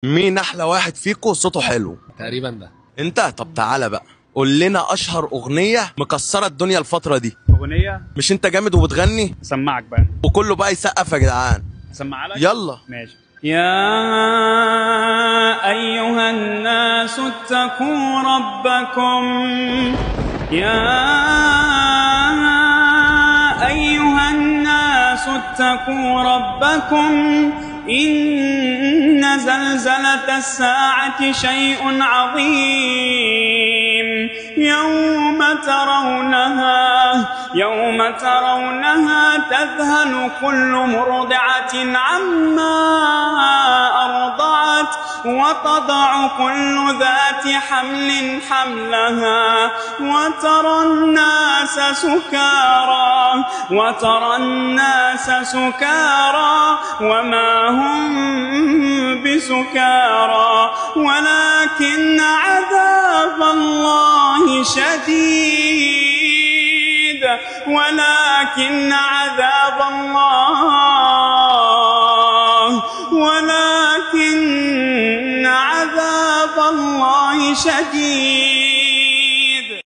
مين احلى واحد فيكو صوته حلو؟ تقريبا ده. انت؟ طب تعالى بقى قول لنا اشهر اغنيه مكسره الدنيا الفتره دي. اغنيه؟ مش انت جامد وبتغني؟ سمعك بقى. وكله بقى يسقف يا جدعان. اسمع لك. يلا. ماشي. يا ايها الناس اتقوا ربكم. يا ايها الناس اتقوا ربكم إن زلزلة الساعة شيء عظيم يوم ترونها تذهل كل مرضعة عما أرضعت وتضع كل ذات حمل حملها وترى الناس سكارى وما هم بسكارى ولكن عذاب الله شديد ولكن عذاب الله شديد.